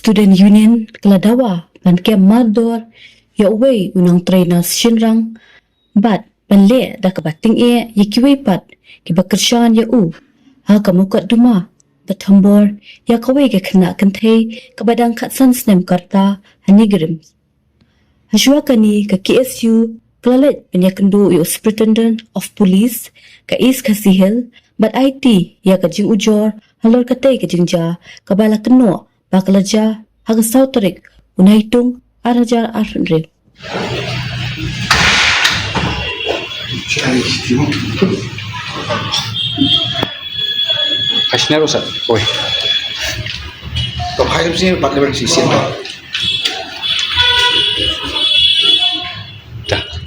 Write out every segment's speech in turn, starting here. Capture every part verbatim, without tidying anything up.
Student Union ka la dawa ban kem mardor ïa uwei u nongtrei nurse shynrang bad ban leh da kaba tyngeh ïa kiwei pat kiba kyrshan ïa u ha ka mukotduma ba thombor ïa kawei ka khynnah kynthei kaba dang khatsan snem ka rta ha NEIGRIHMS. Hashwa kane ka K S U ka la leit ban ïakynduh ïa u Superintendent of Police ka East Khasi Hills bad aiti ïa ka jingujor halor katei ka jingjia kaba la kynnoh ba ka la jia ha ka saw tarik u Naitung ar hajar arphew hynriew.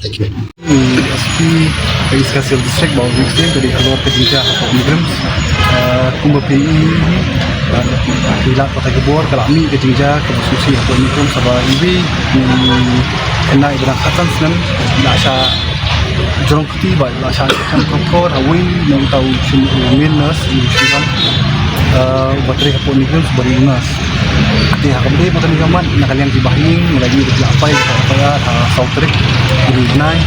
Thank you. S P ka East Khasi Hills District ba u ïohi ka dei halor ka jingjia hapoh NEIGRIHMS. Eh, kumba phi i, eh, phi lap ba ka bor ka la mih ka jingjia kaba sngewsih hapoh NEIGRIHMS, haba iwei, mm, khynnah iba dang khatsan snem la shah jrong kti ba la shah kam kongkor ha uwei na uta u shin, u male nurse, u shynrang, eh, uba trei hapoh NEIGRIHMS uba dei u nurse. Te ha kaba dei ba kane ka mat, na ka liang ki bahaïing ngi la ïohi ba ki la file ka F I R ha saw tarik u bnai.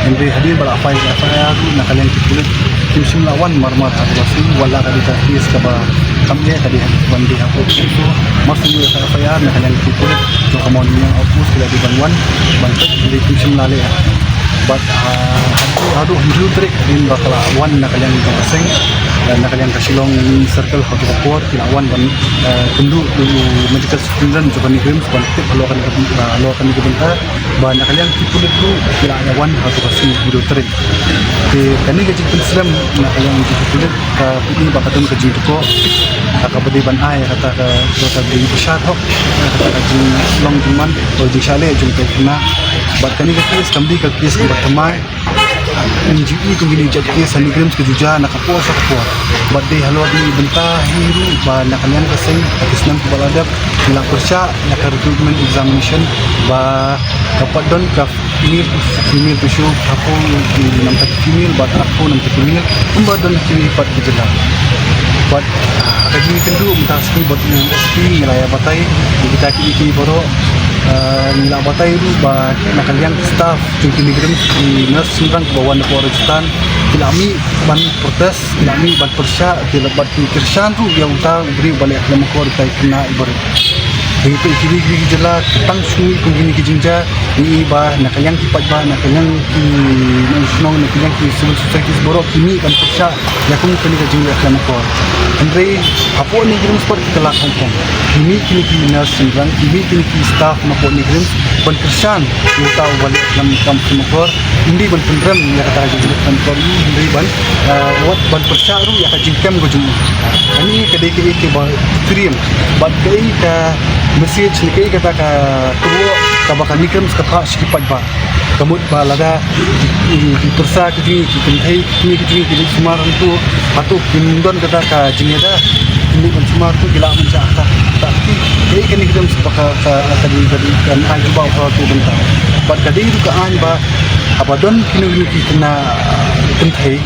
Hynrei hadien ba la file ka F I R ruh na ka liang ki pulit kim shym la wan marmar ha kaba shu, wat la ka dei ka case kaba kam eh ka dei ban dei ha court. So mar shu ïohi ka F I R na ka liang ki pulit jong ka Mawniang Outpost ki la dei ban wan ban peit, hynrei kim shym la leh. Bad, ah, haduh, haduh hynriew tarik hadien ba ka la wan na ka liang jong ka seng, eh, na ka liang ka Shillong Circle, ha kato ka por ki la wan ban, eh, kynduh u Medical Superintendent jong ka NEIGRIHMS ban tip halor kane ka, eh, halor kane ka bynta, ba na ka liang ki pulit ruh ki la ïa wan ha kato ka sngi hynriew tarik. Te kane ka jingpynslem na ka liang ki pulit ka pyni ba ka don ka jingtyrkhong ha kaba dei ban ai kata ka, kata ka jingpyrshah hok, kata ka jinglong jingman, ka jingshah leh jong ka khynnah. Bad kane ka case kam dei ka case kaba thymmai. Ngi ju i kum kine ki jait case ha NEIGRIHMS ki ju jia na ka por sha ka por. Bad dei halor kane ka bynta hi ruh ba na ka liang ka seng ha ki snem kiba la dep ngi la pyrshah ïa ka recruitment examination ba ka pat don ka male to female ratio, arphew namta ki female bad arphew namta ki male. Kumba don kiwei pat ki jylla. Bad ha ka jingïakynduh mynta sngi bad u S P ngi la ïa batai ïa kita kiei kiei baroh. Ah, ngi la batai ruh ba na ka liang ki staff jong ki NEIGRIHMS, ki nurse shynrang kiba wan na pdeng Rajasthan, ki la mih ban protest, ki la mih ban pyrshah, ki la, bad ki kyrshan ruh ïa uta u briew ba leh khlem akor ïa utai u khynnah iba rit. Hynrei kiwei kiwei ki jylla tang shu mih kum kine ki jingjia, ngi i ba na ka liang ki paidbah, na ka liang ki nongshong shnong, na ka liang ki civil societies baroh ki mih ban pyrshah ïa kum kane ka jingleh khlem akor. Hynrei hapoh NEIGRIHMS pat ki kylla khongpong. Ki mih kine ki nurse shynrang, ki mih kine ki staff na hapoh NEIGRIHMS ban kyrshan ïa uta uba leh khlem, kam khlem akor. Ym dei ban pynrem ïa kata ka jingleh khlem akor, hynrei ban, eh, wat ban pyrshah ruh ïa ka jingkem ka jong u. Kane ka dei kaei kaba triem bad kaei ka message ne kaei kata ka kyrwoh kaba ka NEIGRIHMS ka phah sha ki paidbah. Ka mut ba lada ki, ki pyrsa ki jong ngi ki kynthei, ki jong ngi ki leit sumar hangto, hato kim don kata ka jingïada, kim leit ban sumar, to ki lah ban shah ha kata. Te kaei kane ka dei ba ka, ka, ka dei, ka dei ka aiñ jubab ha kato ka bynta. Bad ka dei ruh ka aiñ ba haba don kino kino ki khynnah kynthei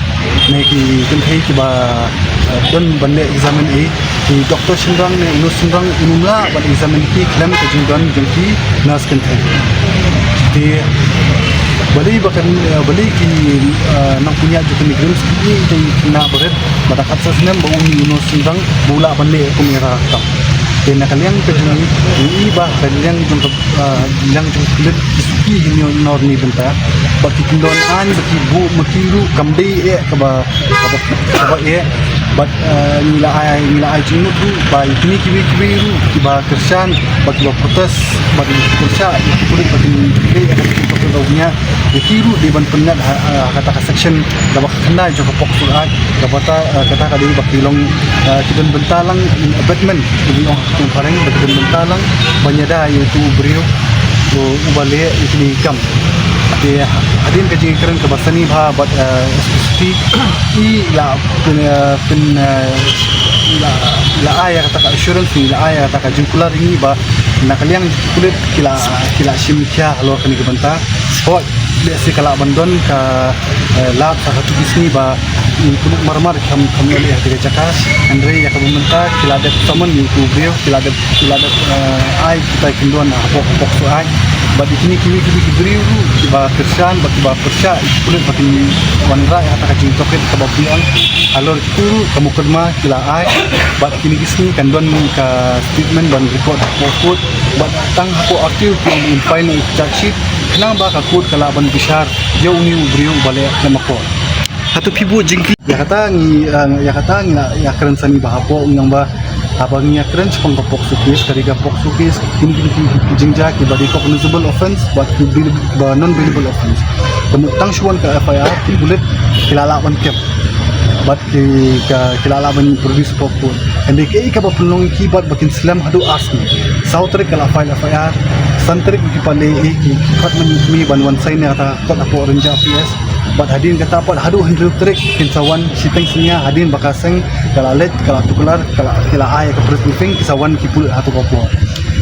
ne ki kynthei kiba, eh, don ban leh examine, eh, ki doktor shynrang ne u nurse shynrang un ym lah ban examine ki khlem ka jingdon jong ki nurse kynthei. Te balei ba kan, eh, balei ki, eh, nongpynïaid jong ka NEIGRIHMS ki ïeit ïa ki khynnah barit ba dang khatsan snem ba une u nurse shynrang ba u lah ban leh kum ïa ka kam. Te na ka liang ka jong ngi, ngi i ba ka liang jong ka, ah, liang jong ka pulit ki suki hi nor ni bynta. Ba ki kyndon aiñ ba ki buh ma ki ruh kam dei eh kaba, kaba, kaba eh. Bad, ah, ngi la ai, ngi la ai jingmut ruh ba ïa kine kiwei kiwei ruh kiba kyrshan, ba kiba protest, ba kiba pyrshah ïa ki pulit ba kin dei eh kaba ki ruh dei ban pynïaid ha, ha kata ka section kaba khyndai jong ka POCSO Act, kaba ta, eh, kata ka dei ba ki long, eh, ki don bynta lang in abetment, ki ong ha ka ktien phareng, ba ki don bynta lang ban ïada ïa uto u briew u, uba leh ïa kine ki kam. Te hadien ka jingkren kaba sani bha bad, eh, S P C T, i la pyn, eh, pyn, eh, la, la ai ïa kata ka assurance, i la ai ïa kata ka jingkular ïa ngi ba Na ka liang ki pulit ki la, ki la shim khia halor kane ka bynta. Hooid, lehse ka lah ban don ka, eh, lad sa katu ki sngi ba ki pulit marmar ki kham, kham ïoh leh ha kata ka jaka. Hynrei ïa kaba mynta ki la dep summon ïa utu u briew, ki la dep, ki la dep, eh, ai kita ki kyndon hapoh, hapoh shuh ai. Bad ïa kine kiwei kiwei ki briew ruh kiba kyrshan bad kiba pyrshah ïa ki pulit ba kin wanrah ïa kata ka jingtohkit kaba biang halor kitu ruh ka mukotduma ki la ai. Bad kine ki sngi kan don ka statement ban record hapoh court. Bad tang hapoh artylli ki ong ba ngin file noh ïa ka charge sheet khnang ba ka court ka lah ban bishar ïa une u briew uba leh khlem akor. Hato phi buh jingkylli? Ïa kata ngi, eh, ïa kata ngi la ïakren sani ba hapoh ngi ong ba haba ngi ïakren shaphang ka POCSO case, ka dei ka POCSO case, kine, kine ki, ki jingjia kiba dei cognizable offence bad ki bail-, ba non bailable offence. Ka mut tang shu wan ka F I R, ki pulit ki la lah ban kem bad ki, ka, ki la lah ban produce hapoh court. Hynrei kaei kaba pynlong ïa ki bad ba kin slem haduh ar sngi. Saw tarik ka la file F I R, san tarik ki pat leh, eh, ki, ki pat man ïa ki ban wan sign ïa kata ka kot hapoh Rynjah P S. Bad hadien kata pat haduh hynriew tarik kin sa wan shiteng synñia hadien ba ka seng ka la leit, ka la tuklar, ka la, ki la ai ka press briefing, ki sa wan ki pulit hato ka por.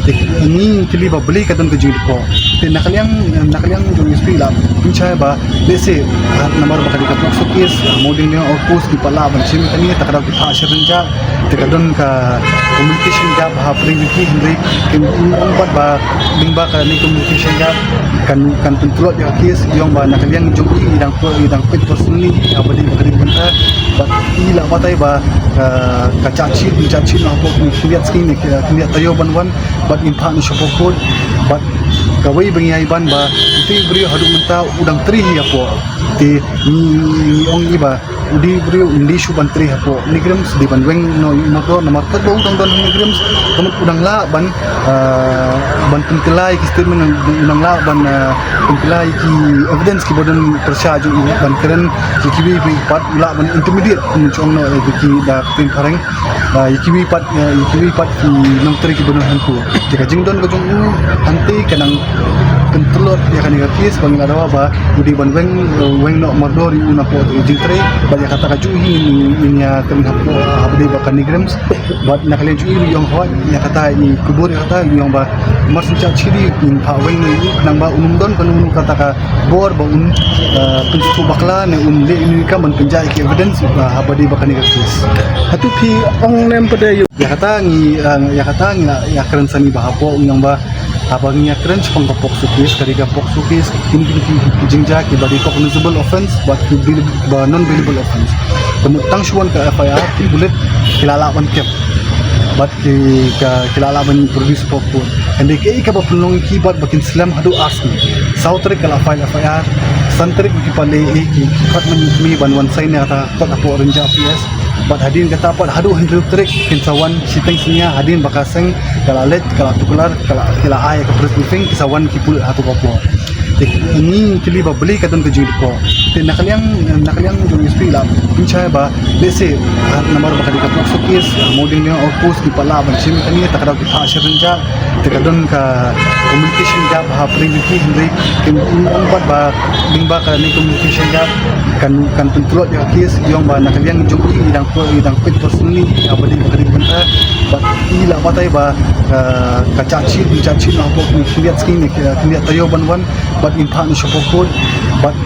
Te ngi kylli ba balei ka don ka jingdukor. Te na ka liang, na ka liang jong S P la pynshai ba lehse, ah, namar ba ka dei ka POCSO case, ah, mo ding liang or post ki pat lah ban shim kane, te ka daw ki phah sha Rynjah, te ka don ka communication gap ha pdeng jong ki, hynrei kin ong pat ba lyngba kane communication gap kan, kan pyntlot ïa ka case, ïa ong ba na ka liang jong i, i dang peit, i dang peit personally ïa ba dei ba ka dei bynta. Bad i la batai ba, ah, ka charge sheet, ka charge sheet na hapoh khyndiat sngi ne, khyndiat taïew ban wan, bad ngin phah noh shapoh court. Bad kawei ba ngi ïai ban ba ite i briew haduh mynta u dang trei hi hapoh. Te ngi, ngi ong i ba u dei u briew un dei shuh ban trei hapoh NEIGRIHMS, dei ban weng noh ïa u mardor, namar katba u dang don ha NEIGRIHMS, ka mut u dang lah ban, ah, ban pynkylla ïa ki statement, u dang lah ban, ah, pynkylla ïa ki evidence kiba don pyrshah jong u, ban kren ïa kiwei pat, u lah ban intimidate, kum jong no, eh, ïa ki da ka ktien phareng. Ah, ïa kiwei pat, ah, ïa kiwei pat ki nongtrei kiba don hangtu. Te ka jingdon ka jong u hangtei ka nang pyntlot ïa kane ka case ba ngi la dawa ba u dei ban weng, weng noh mardor ïa u napoh ka jingtrei. Bad ïa kata ka juh hi ngin, ngin ïakren hapoh, ah, haba dei ba ka NEIGRIHMS. Bad na ka liang jong i ruh i ong hooid ïa kata, i kubur ïa kata, i ong ba mar shen charge sheet ngin phah weng noh ïa u khnang ba un ym don kano kano kata ka bor ba un, ah, pynsngewthuh bakla ne un leh ïa u kam ban pynjah ïa ki evidence, ah, haba dei ba kane ka case. Hato phi ong ne em pat ïa u? Ïa kata ngi, ah, ïa kata ngi la ïakren sani ba hapoh ngi ong ba haba ngi ïakren shaphang ka POCSO case, ka dei ka POCSO case, kine, kine ki, ki jingjia kiba dei cognizable offence bad ki bail-, ba non bailable offence. Ka mut tang shu wan ka F I R, ki pulit ki la lah ban kem bad ki, ka, ki la lah ban produce hapoh court. Hynrei kaei kaba pynlong ïa ki bad ba kin slem haduh ar sngi. Saw tarik ka la file F I R, san tarik ki pat leh, eh, ki, ki pat man ïa ki ban wan sign ïa kata ka kot hapoh Rynjah P S. Bad hadien kata pat haduh hynriew tarik kin sa wan shiteng synñia hadien ba ka seng ka la leit, ka la tuklar, ka la, ki la ai ka press briefing, ki sa wan ki pulit hato ka por. Te ngi kylli ba balei ka don ka jingdukor. Te na ka liang, na ka liang jong S P la pynshai ba lehse, ah, namar ba ka dei ka POCSO case, ah, mo ding liang or post ki pat lah ban shim kane, te ka daw ki phah sha Rynjah, te ka don ka communication gap ha pdeng jong ki, hynrei kin ong pat ba lyngba kane communication gap kan, kan pyntlot ïa ka case, ïa ong ba na ka liang jong i, i dang peit, i dang peit personally ïa ba dei ba ka dei bynta. Bad i la batai ba, ah, ka charge sheet, ka charge sheet na hapoh khyndiat sngi ne, khyndiat taïew ban wan, bad ngin phah noh shapoh court. Bad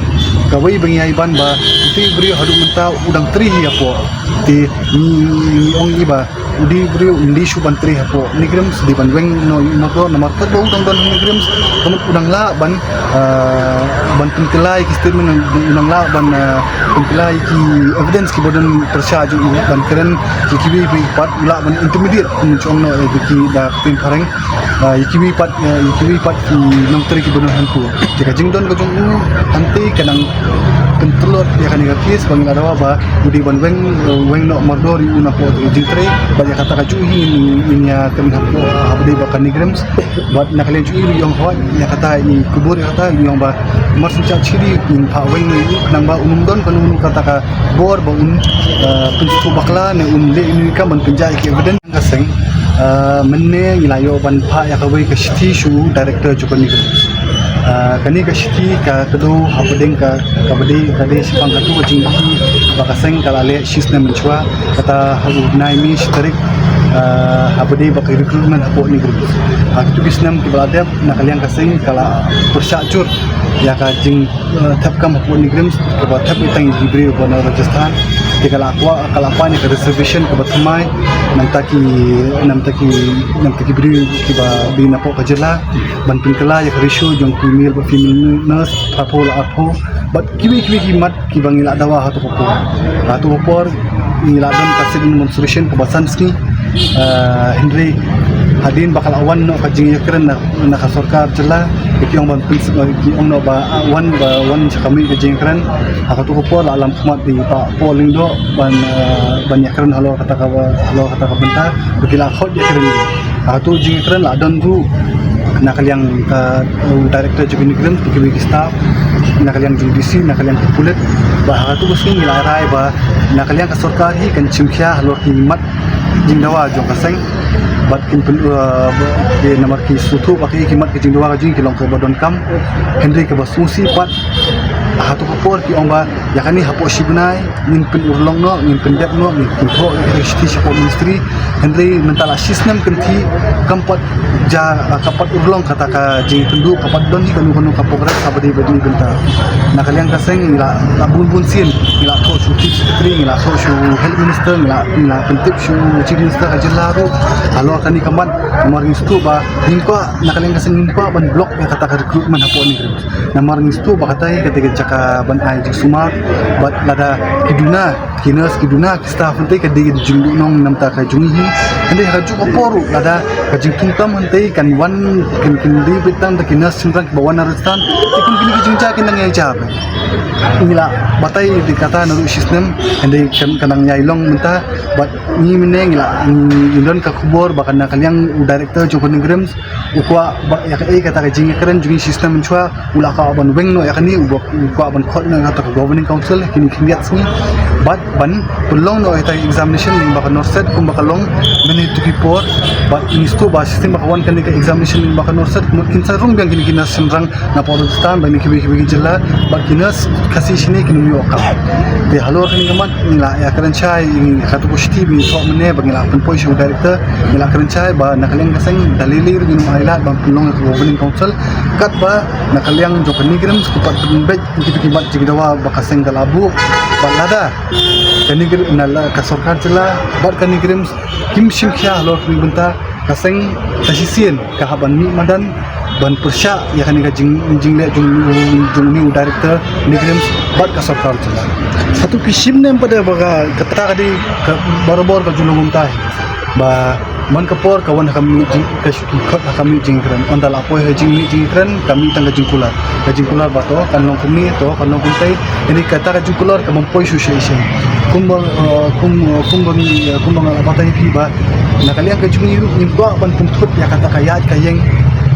kawei ba ngi ïai ban ba ite i briew haduh mynta u dang trei hi hapoh. Te ngi, ngi ong i ba u dei i briew un dei shuh ban trei hapoh NEIGRIHMS, dei ban weng noh ïa u mardor, namar katba u dang don ha NEIGRIHMS, ka mut u dang lah ban, ah, ban pynkylla ïa ki statement, u dang lah ban, ah, pynkylla ïa ki evidence kiba don pyrshah jong u, ban kren ïa kiwei pat, u lah ban intimidate, kum jong no, eh, ïa ki da ka ktien phareng. Ah, ïa kiwei pat, ah, ïa kiwei pat ki nongtrei kiba don hangtu. Te ka jingdon ka jong u hangtei ka nang pyntlot ïa kane ka case ba ngi la dawa ba u dei ban weng, weng noh mardor ïa u napoh ka jingtrei. Bad ïa kata ka juh hi ngin, ngin ïakren hapoh, ah, haba dei ba ka NEIGRIHMS. Bad na ka liang jong i ruh i ong hooid ïa kata, i kubur ïa kata, i ong ba mar shen charge sheet ngin phah weng noh ïa u khnang ba un ym don kano kano kata ka bor ba un, ah, pynsngewthuh bakla ne un leh ïa u kam ban pynjah ïa ki evidence. Ka seng, ah, mynne ngi la ïoh ban phah ïa kawei ka shithi sha u director jong ka NEIGRIHMS. Ah, kane ka shithi ka kdew hapdeng ka, kaba dei, ka dei shaphang katu ka jingïakhih ba ka seng ka la leh shisnem mynshuwa, kata ha u bnai May shi tarik, Ah, haba dei ba ka recruitment hapoh NEIGRIHMS. Ha kitu ki snem kiba la dep, na ka liang ka seng ka la pyrshah jur ïa ka jing, eh, thep kam hapoh NEIGRIHMS, kaba thep ïa tang ïa ki briew ba na Rajasthan. Te ka la kwah, ka la pan ïa ka reservation kaba thymmai na bynta ki, na bynta ki, na bynta ki briew kiba dei napoh ka jylla, ban pynkylla ïa ka ratio jong ki male bad female nurse, arphew la arphew. Bad kiwei kiwei ki mat kiba ngi la dawa ha tu ka por. Ha tu ka por ngi la don ka sit-in demonstration kaba san sngi. Ah, hynrei hadien ba ka la wan noh ka jingïakren na, na ka sorkar jylla, ki ong ban pyn-, ki ong noh ba, ah, wan ba wan sha ka mih ka jingïakren. Ha ka tu ka por la lam khmat ïa i Bah Paul Lyngdoh ban, ah, ban ïakren halor kata ka, halor kata ka bynta. Ba ki la khot ïakren. Ha ka tu jingïakren la don ruh na ka liang ka, uh, director jong ka NEIGRIHMS, ki kiwei ki staff, na ka liang jong DC, na ka liang ki pulit. Ba ha ka tu ka sngi ngi la rai ba na ka liang ka sorkar hi kan shim khia halor ki mat jingdawa jong ka seng. Bad kin pyn, uh, ba, ki namar ki sngewthuh ba ki, ki mat ki jingdawa ka jong ki long kaba donkam. Hynrei kaba sngewsih pat ha tu ka por ki ong ba ïa kane hapoh shi bnai ngin pynurlong noh, ngin pyndep noh, ngin pynpoi ïa ka shithi shapoh ministry. Hynrei mynta la shi snem kynthih kam pat jia, ah, kam pat urlong kata ka jingïakynduh, kam pat don hi kano kano ka progress kaba dei bad ni bynta. Na ka liang ka seng ngi la, la bun bun sien ngi la thoh sha u chief secretary, ngi la thoh sha u health minister, ngi la, ngi la pyntip sha u chief minister ka jylla ruh halor kane ka mat. Namar ngi sngewthuh ba ngim kwah, na ka liang ka seng ngim kwah ban block ïa kata ka recruitment hapoh NEIGRIHMS. Namar ngi sngewthuh ba kata hi ka dei ka jaka ban ai jingsumar. Bad lada ki duna ki nurse, ki duna ki staff, hynrei ka dei ka jingduhnong na bynta ka jong ngi hi. Hynrei ha ka juh ka por ruh lada ka jingthung tam, hynrei kan wan, kan, kan dei beit tang da ki nurse shynrang kiba wan na Rajasthan. Te kum kine ki jingjia kin nang ïa jia beit. Ngi la batai ïa kata naduh shi snem, hynrei kan, kan nang ïai long mynta. Bad ngi mynne ngi la, ngi don ka khubor ba kan na ka liang u director jong ka NEIGRIHMS u kwah ba ïa kaei kata ka jingïakren jong ngi shi snem mynshuwa, u la kwah ban weng noh ïa kane, u kwah ban khot noh ïa kata ka governing council ha kine ki khyndiat sngi. Bad ban pynlong noh ïa kata ka examination lyngba ka NORCET kumba ka long mynne tu ki por. Bad ngi sngewthuh ba shisien ba ka wan kane ka examination lyngba ka NORCET, kumno kin sa rung biang kine ki nurse shynrang napoh Rajasthan bad na kiwei kiwei ki jylla, bad ki nurse Khasi shane kin ym ïoh kam. Te halor kane ka mat ngi la ïakren shai, ngi, ha katu ka shithi ba ngi thoh mynne ba ngi la pynpoi sha u director, ngi la kren shai ba na ka liang ka seng da lei lei ruh ngin ym ailad ban pynlong ïa ka governing council. Katba na ka liang jong ka NEIGRIHMS ki pat pynbeit ïa kitu ki mat jingdawa ba ka seng ka la buh. Bad lada ka NEIGRIHMS, na la ka sorkar jylla bad ka NEIGRIHMS kim shim khia halor kane ka bynta, ka seng sa shisien ka hap ban mih madan ban pyrshah ïa kane ka jing, jingleh jong, jong une u director NEIGRIHMS bad ka sorkar jylla. Hato ki shim ne em pat ba ka, kata ka dei ka barabor ka jingmut kumta hi. Ba man ka por ka wan ha ka mih jing, ka shu ki khot ha ka mih jingkren. Ynda la poi ha jingmih jingkren ka mih tang ka jingkular. Ka jingkular ba to kan long kumne, to kan long kumtai. Hynrei kata ka jingkular ka bym poi shuh sha shisien. Kumba, eh, kum, eh, kumba ngi, eh, kumba nga la batai ïa phi ba na ka liang ka jong ngi ruh ngim kwah ban pynthut ïa kata ka ïaid ka ïeng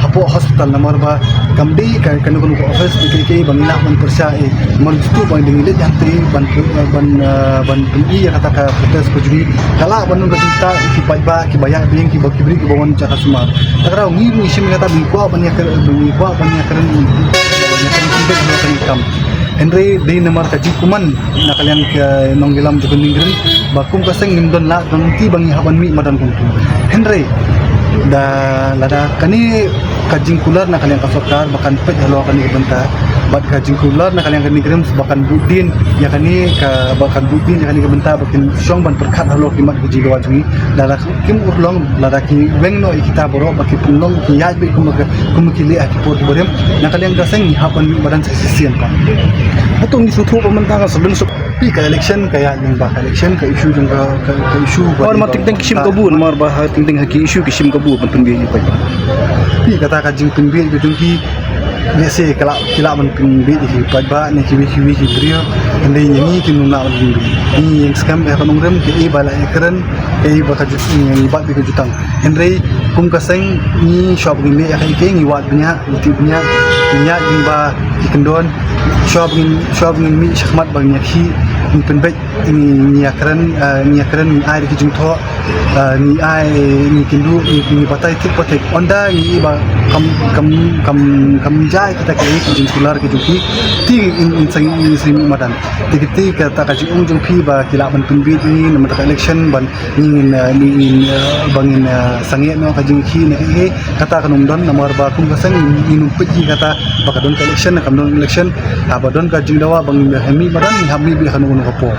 hapoh hospital namar ba kam dei ka, kano kano ka office ne kaei kaei ba ngi lah ban pyrshah eh. Namar ngi sngewthuh ba ngi dang leit hangtei ban, eh, ban, eh, ban pyni ïa kata ka protest ka jong ngi. Ka lah ban long ka jingtah ïa ki paidbah kiba ïaid ba ïeng, kiba, ki briew kiba wan jaka sumar. Te ka daw ngi ruh ngi shim ïa kata ba ngi kwah ban ïakren, ba ngi kwah ban ïakren, ban ïakren, ban ïakren kam. Hynrei dei namar ka jingkuman na ka liang ka nongïalam jong ka NEIGRIHMS ba kum ka seng ngim don lad don lynti ba ngi hap ban mih madan kumtu. Hynrei da lada kane ka jingkular na ka liang ka sorkar ba kan peit halor kane ka bynta, bad ka jingkular na ka liang ka NEIGRIHMS ba kan buddien ïa kane ka, ba kan buddien ïa kane ka bynta ba kin shong ban pyrkhat halor ki mat ki jingdawa jong ngi. Lada kim urlong, lada ki weng noh ïa kita baroh ba ki pynlong ki ïaid beit kumba ka, kumba ki leh ha ki por kiba rim, na ka liang ka seng ngi hap ban mih madan sa shisien pat. Hato ngi sngewthuh ba mynta nga sa dun suk. Phi, ka election ka ïaid lyngba ka election, ka issue jong ka, ka, ka issue ba, namar teng teng ki shim kabu, namar ba ha teng teng ha ki issue ki shim kabu ban pynbiej ïa ki paidbah. Phi, kata ka jingpynbiej ka jong ki, lehse ki lah, ki lah ban pynbiej ïa ki paidbah ne kiwei kiwei ki briew. Hynrei ïa ngi kim lah ban pynbiej. Ngi ïeng skhem ïa ka nongrim, kaei ba la ïakren, kaei ba ka ju-, ngi bat beit ka jutang. Hynrei kum ka seng ngi shuwa ba ngin leh ïa kaei kaei ngi wad bniah, ngi tip bniah. Ngi ïaid ba ki kyndon, shuwa ba ngin, shuwa ba ngin mih shakhmat ba ngin ïakhih, ngin pynbeit, ngi, ngi ïakren, eh, ngi ïakren, ngi ai da ki jingthoh, eh, ngi ai, ngi kynduh, ngi, ngi batai thik ba thik. Ynda ngi i ba kam, kam, kam, kam jai kita ki, ki jingkular ki jong ki. Te ngin, ngin seng, ngin seng madan. Te kita kata ka jingong jong phi ba ki lah ban pynbeit ngi namar ka election ban ngin, eh, ngin, ngin, eh, ba ngin, eh, sangeh noh ka jingïakhih ne eh, kata kan ym don namar ba kum ka seng ngin ym peit ïa kata ba ka don ka election, kam don election, haba don ka jingdawa ba ngin hap mih madan, ngin hap mih beit ha kano kano ka por.